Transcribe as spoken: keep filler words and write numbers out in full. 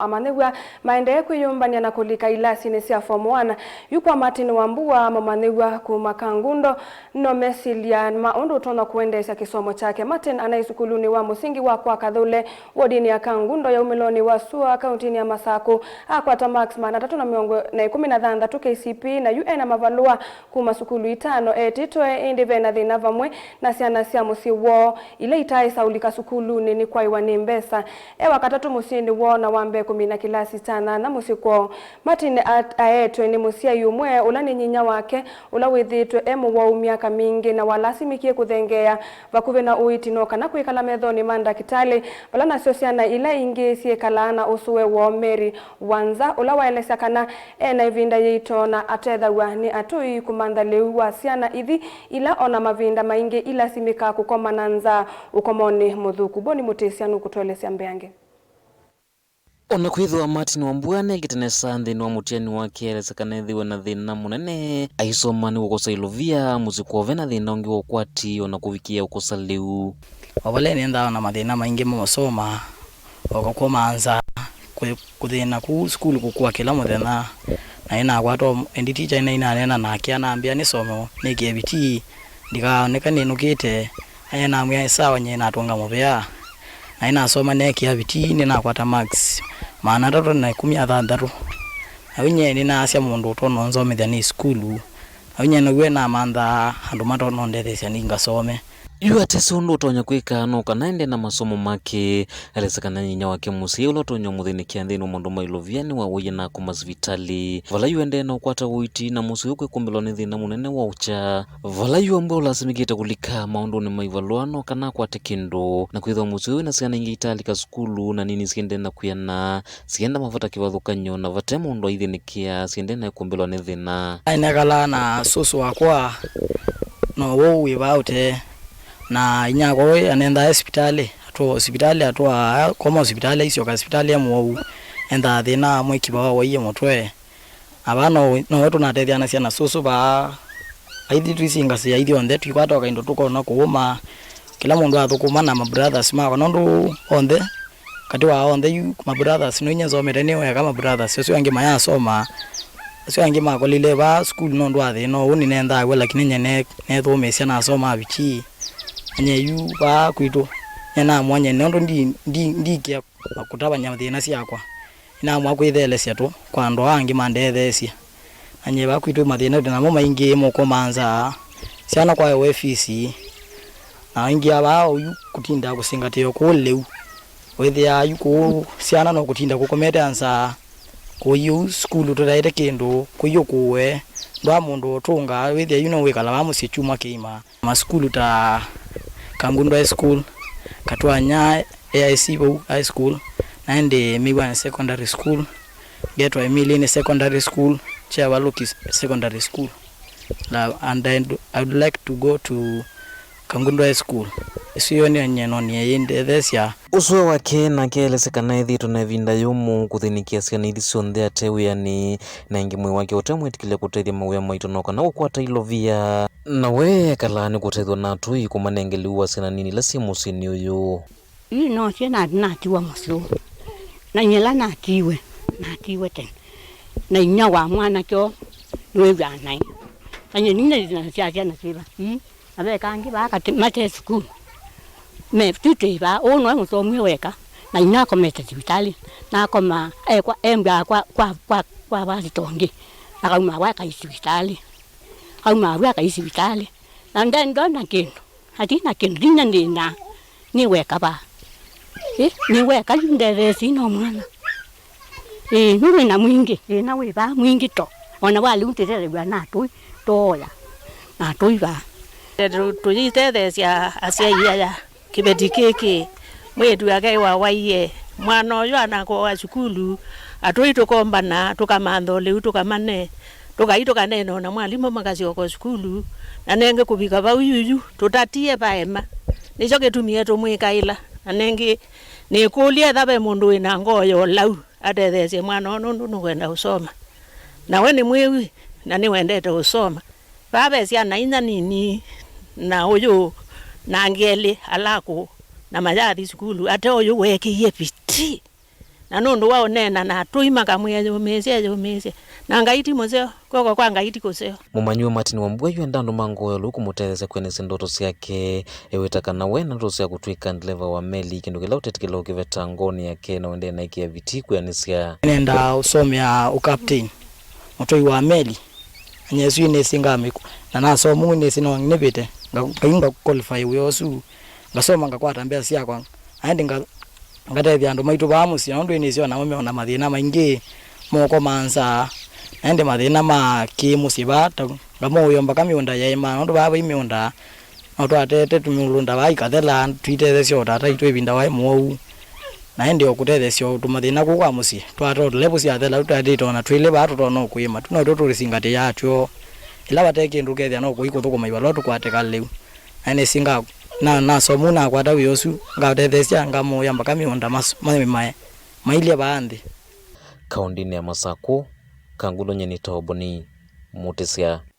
Amanyĩw'a maendee kwĩyũmbany'a na kũlika ilasinĩ sya Form one. Yu kwa Martin Wambua, mũmanyĩw'a kuma Kangundo, no mesilya ma ũndũ ũtonya kũendeesya kĩsomo kyake. Martin anaĩ sukulunĩ wa mũsingi wa kwa Kathũle, wodinĩ ya Kangundo ya umĩlonĩ wa sua, kauntinĩ ya Masakũ. Akwata marks maana atatũ na mĩongo na ĩkũmi na thanthatũ K C P E, na yu ena mavalũa kuma sukulu itano etĩtwe, ĩndĩ vena thĩna vamwe na syana sya mũsyĩ woo ila itaaĩsa ũlika sukulunĩ nĩ kwaĩwa nĩ mbesa. E wa katatũ mũsyĩnĩ woo na wa mbee kũmina kĩlasi kya nyanya mũsyĩ kwoo. Martin a-, aetwe nĩ mũsyai ũmwe ũla nĩ nyinya wake, ũla wĩthĩĩtwe e mũwau myaka mingĩ na walasimĩkie kũthengeea vakuvĩ na ũiiti no kana kwĩkala methonĩ ma ndakĩtalĩ, vala nasyo syana ila ingĩ syĩkalaa na ũsũe woo. Mary Wanza, ũla waelesya kana e na ĩvinda yĩito na atethaw'a nĩ atũi kũmantha lĩu wa syana ithi ila o na mavinda maingĩ ilasimĩkaa kũkoma na nzaa ũkomonĩ mũthũku. Boni Mũtĩsya nũkũtũelesya mbeange. O na kwĩthĩwa Martin Wambua nekĩte nesa nthĩnĩ wa mũtiani wake, elesya kana ethĩwe na thĩna mũnene aisoma nĩ kũkosa ilovia, mũsyĩ kwoo ve na thĩna ũngĩ wa ũkwati, o na kũvikĩa ũkosa lĩu. O vala nĩendaa na mathĩna maingĩ ma ũsoma, o kũkoma nzaa, kũ-, kũthĩna kũu sukulu kũkua kĩla mũthenya. Na nĩnakwata o-, ĩndĩ teacher nĩnaneena nake, anambĩa nĩsome, nĩkĩe vitii, ndikaoneke nĩnũkĩte. Nĩnamwĩa, "Sawa," nyie natũnga mũvea. Na nĩnasoma neekĩa vitii, nĩnakwata marks maana atatũ na ĩkũmi na thanthatũ. Na yu nyie nĩnaasya mũndũ ũtonya ũnzomethya nĩ sukulu. Na yu nyie now'o namanthaa andũ matonya ũndetheesya nĩ ngasome. Yu atesĩ ũndũ ũtonya kwĩka no kana ende na masomo make. Elesya kana nyinya wake mũsyai ũla ũtonya ũmũthĩnĩkĩa nthĩnĩ wa maũndũ ma ilovia nĩwawaie na akoma sivitalĩ, vala yu endee na ũkwata ũiiti na mũsyĩ ũyũ kwĩkumbĩlwa nĩ thĩna mũnene wa ũkya, vala yu Wambua ũlasimĩkĩte kũlika maũndũnĩ ma ivalũa no kana akwate kĩndũ, na kwĩthĩwa mũsyĩ ũyũ wĩ na syana ingĩ itaalika sukulu na nini siendee na kwĩana, sienda mavata kĩvathũkany'o na vate mũndũ aithĩnĩkĩa, siendee na ĩkumbĩlwa nĩ thĩna. Aĩ nekalaa na sũsũ wakwa, no wou wĩ vaa ũtee, na inyia wakwa ũĩ anenthaa e sivitalĩ, atũa sivitalĩ, atũa akoma sivitalĩ, aisyoka sivitalĩ e mũwau, enthaa thĩna wa mwĩkiva wawaie mũtwe. Na vaa no, nowe tũnatetheanasya na sũsũ vaa, aithi tũisingasĩa ithyonthe, tũikwata o kaindo tũkona kũũma, kĩla mũndũ athũkũma na mabrothers makwa, nũndũ onthe, katĩ wa onthe yu mabrothers nũinya nzomete nĩ weka mabrothers, asu angĩ mayasoma, asu angĩ makolile vaa sukulu nũndũ wa thĩna ũũ nĩnenthaaw'a, lakini nye ne-, neethũmĩĩsya nasoma vitii. Na nye yu vaa kwitũ, nye namw'a nye nũndũ ndi, ndi, ndikĩa kũtavany'a thĩna syakwa, nĩnamw'a kwĩthelesya tu kwa andũ aa angĩ mandetheesye. Na nyie vaa kwitũ mathĩna twĩ namo maingĩ, mũkũma nzaa, syana kwaewa fees, na aingĩ a vaa oyu kũtinda kũsingatĩĩa kũu lĩu. Wĩthĩaa yu kũu syana no kũtinda kũkomete nzaa, kũi ũu sukulu tũtaĩte kĩndũ, kũi ũkũũe, ndwaa mũndũ ũtũngaa, wĩthĩa yu no wĩkala vaa mũsyĩ kyumwa kĩima. Masukulu ta Kangundo High School, Katwanya A I C vau High School, na ĩndĩ Miwani Secondary School, Ngetwa Emilini Secondary School, Kyavalũki Secondary School, na, and I, I would like to go to Kangundo High School. Ĩsu yo nĩyo nyie nonie yĩndetheesya. Ũsũe wake nake elesya kana ethĩĩtwe na ĩvinda yũmũ kũthĩnĩkĩa syana ithi syonthe ate wĩanĩ, na ĩngĩ mwĩĩ wake ũtemwĩtĩkĩlya kũtethya mawĩa maito no kana kũkwata ilovia. Na we ekalaa nĩ kũtethw'a na atũi kũmanenge lĩu wa syana nini ila syĩ mũsyĩnĩ ũyũ. Ii nosie na natiwa mũsyĩ ũũ. Na nyie ĩla natiiwe, natiiwe tene. Na inyia wa mwanake ũũ nĩwĩw'aa naĩ. Na nyie nĩnĩ na sya syana syĩva. Ii, na ve kangĩ vaa katĩ mate sukulu. Me twitĩ vaa, ũũ noe mũsomie weka. Na inyia akomete sivitalĩ. Na akoma, ekwa, embwaa kwa, kwa, kwa, kwa vasita ũngĩ. Akauma vau akai sivitalĩ. Auma vau akai sivitalĩ. Na nde ndona kĩndũ. Ati na kĩndũ, ndinya ndĩ na, nĩ weka vaa. Ĩ, nĩ weka yu ndetheesye no mwana. Ĩ, nũ wĩ na mwingĩ, thĩna wĩ vaa mwingĩ to. Ona wa lĩu tũtethew'a na atũi, tooya na atũi vaa. Tũ-, tũyĩtetheesya asyai aya kĩveti kĩkĩ, mwĩĩtu ake wawaie, mwana ũyũ anakũa sukulu, atũi tũkombana, tũkamantha ũlĩu, tũkamane. Tũkai tũkaneena na mwalimũ makasyoka sukulu, na nengĩ kũvika vau yuyu, tũtatie vaema. Nĩkyo kĩtumie tũmwĩkaĩla. Na nengĩ nĩkũlya ethĩwa ve mũndũ wĩ na ngoo ya ũlau atetheesye mwana ũũ nũndũ nũkwenda ũsoma. Na we nĩ mwĩwi na nĩwendete ũsoma. Vaa ve syana inya nini na ũyũ na angĩ elĩ ala akũũ na mayathi sukulu, ate ũyũ weekĩie vitii. Na nũndũ wa ũneena na atũi makamwĩa, "Yũmĩĩsye, yũmĩĩsye." Na Ngai ti mũseo, kw'oko kwa Ngai ti kũseo. Mũmanyĩw'a Martin Wambua yu enda andũ ma ngoo ya ũlũku kũmũtetheesya kwĩanĩsya ndoto syake, ewĩta kana we ena ndoto sya kũtw'ĩka ndeleva wa meli, kĩndũ kĩla ũtetĩkĩla ũkĩveta ngoonĩ yake, na ũendee na ĩkĩa vitii kwĩanĩsya. Nĩendaa ũsomea ũkapteni, mũtwai wa meli, na nyie ĩsu nĩsĩ ngamĩkũ, na nasoma ũu nĩsĩ no nĩvĩte, nga-, Ngai nga qualify wĩa ũsu, ngasoma ngakwata mbesa syakwa, na ĩndĩ nga-, ngatethya andũ maitũ vaa mũsyĩ, nũndũ nĩsĩ o namo me na mathĩna maingĩ, moko ma nzaa, na ĩndĩ mathĩna ma kĩ mũsyĩ vaa, ta ngamũũĩa mbaka mĩũnda yaĩma, nũndũ vaa vai mĩũnda, no twatete tũmĩũlũnda vaa ikathela, tũitetheesya o tata aitũ ĩvinda waĩ mũwau. Na ĩndĩ o kũtetheesya o tũmathĩna kũu kwa mũsyĩ, twatotele vau syathela, tũtaĩtĩte o na twĩlĩ vaa tũtonya o kũĩma tu, no tyo tũrĩsingatĩaa twoo. Ĩla vate kĩndũ ũkethĩa no kũi kũthũkũma ivalũa tũkwatĩka lĩu. Na nĩsĩ nga-, na, nasoma ũu nakwata wĩa ũsu, ngatetheesya, ngamũũĩa mbaka mĩũnda mas-, maĩmae, mailye vaa nthĩ. Kaũndĩnĩ ya Masakũ, Kangulunyi nĩ Toboni Mũtĩsya.